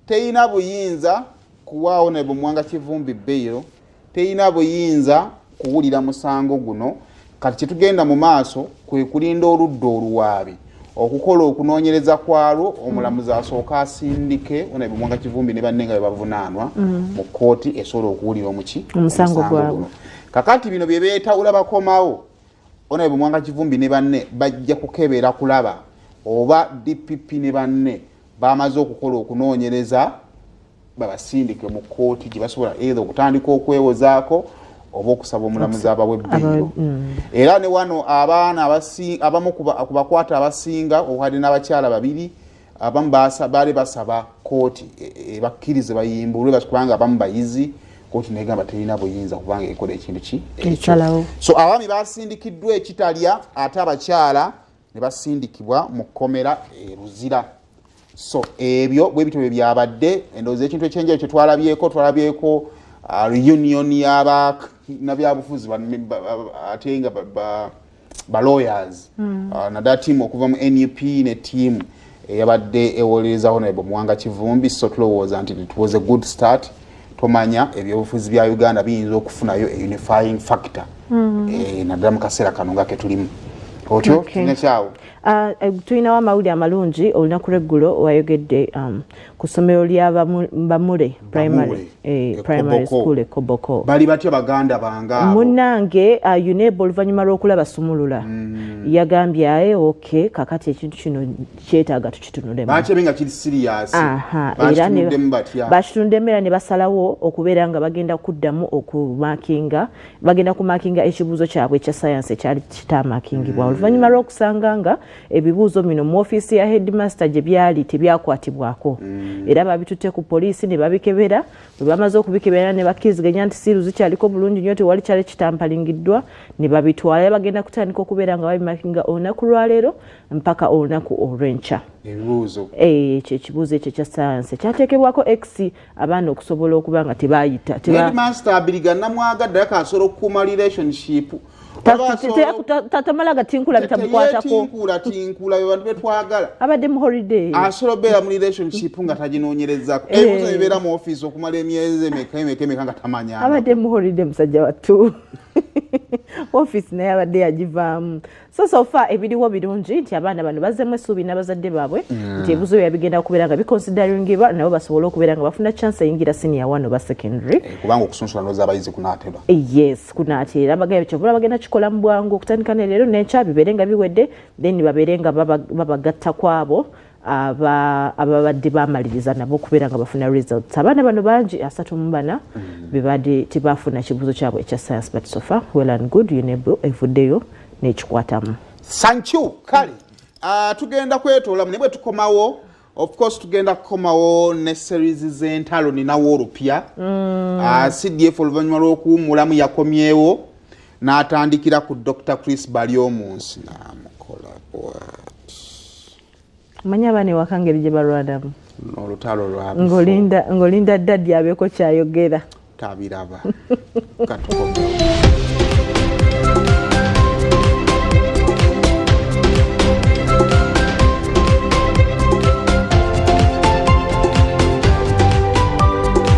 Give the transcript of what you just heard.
Teyina buyinza kuwa Honorable Muwanga Kivumbi bail, teyina buyinza kuwulira musango guno. Kati kyetugenda mu maaso kwe kulinda oludda oluwaabi okukola okunoonyereza kwalwo, omulamuzi asooka asindike Honorable Muwanga Kivumbi ne banne nga bwe bavunaanwa mu kkooti esobola okuwulira omuki Omusango gwabwe. Guno. Kakati bino bye beetawula bakomawo, Honorable Muwanga Kivumbi ne banne bajja kukebera kulaba oba DPP ne banne bamaze okukola okunoonyereza, babasindike mu kkooti gye basobola either okutandika okwewozaako oba okusaba omulamuzi abawe bail. Era ne wano abaana abamu ku bakwata abasinga, okwadde n'abakyala babiri, abamu baali basaba kooti ebakkirize bayimbulwe kubanga abamu bayizi. Kooti negamba terina buyinza kubanga ekola ekintu ki ekyo. Esalawo. So abaami basindikiddwa ekitalya, ate abakyala ne basindikibwa mu kkomera e Luzira. So ebyo bwe bityo bwe byabadde. Endowooza ekintu ekyenjawulo kye twalabyeko reunion y'abanabyabufuzi ate nga ba lawyers, naddala tiimu okuva mu NUP ne tiimu eyabadde ewolereza Honorable Muwanga Kivumbi. So tulowooza nti it was a good start. Tomanya, ebyobufuzi bya Uganda biyinza okufunayo a unifying factor, naddala mu kaseera kano nga ketulimu otyo. Tulina kyawo. Tulinawo amawulire amalungi. Olunaku lweggulo wayogedde ku ssomero lya Bamule Primary, Bamule, Primary e Koboko. School e Koboko. Bali batya baganda bange abo? Munnange, UNEB oluvannyuma lw'okulaba sumulula yagambye, aye ok, kakati ekintu kino kyetaaga tukitunulemu. Bakyabe nga kiri serious. Aha, era Bakitunuddemu batya? Bakitunuddemu era ne basalawo okubeera nga bagenda kuddamu okumakinga, bagenda kumakinga ekibuuzo kyabwe ekya sayansi ekyali kitamakingibwa, oluvannyuma lw'okusanga nga ebibuuzo bino mu ofiisi ya headmaster gye byali tebyakwatibwako. Era babitutte ku poliisi ne babikebera. Bwe bamaze okubikebera ne bakkiriziganya nti seal zikyaliko bulungi nnyo, tewali kyali kitampalingiddwa, ne babitwala. Era bagenda kutandika okubeera nga babimakinga olunaku lwaleero mpaka olunaku olw'enkya. Ebibuuzo. Ekyo ekibuuzo ekyo ekya sayansi kyateekebwako x, abaana okusobola okuba nga tebayita Headmaster Abiriga namwagadde, akasobola okukuuma relationship. Oba Tatamala gatinkula bitamukwatako. Teyeetinkula tinkula, be bantu betwagala. Abadde mu holiday. Asobola obeera mu relationship nga taginoonyerezaako. Ebibuuzo bibeera mu ofiisi okumala emyezi emeka emeka emeka nga tamanyanga. Abadde mu holiday musajja wattu, ofiisi naye abadde yagivaamu. So far ebiriwo birungi nti abaana bano bazzemu essuubi n'abazadde baabwe nti ebibuuzo byabwe bigenda kubeera nga biconsideringibwa, nabo basobole okubeera nga bafuna chance eyingira senior one oba secondary. Kubanga okusunsula ndowooza abayizi kunaatera. Yes, kunaatera. Bagambye kyovula bagenda kikola mu bwangu okutandika ne leero n'enkya bibeere nga biwedde, then babeere nga babagatta ku abo ababadde bamaliriza nabo okubeera nga bafuna results. Abaana bano bangi, 34, bebadde tebafuna kibuuzo kyabwe ekya science, but so far well and good, UNEB evuddeyo n'ekikwatamu. Thank you. Kale tugenda kwetoolamu, naye bwe tukomawo, of course tugenda kukomawo ne series z'entalo. Ninawo olupya. CDF oluvannyuma lw'okuwummulamu yakomyewo n'atandikira ku Dr Chris Baryomunsi, namukola bwati. Manyi abaana ewaka ngeri gye balwanamu. Olutalo lwa Ng'olinda daddy abeeko kyayogera. Tabiraba. Katukome.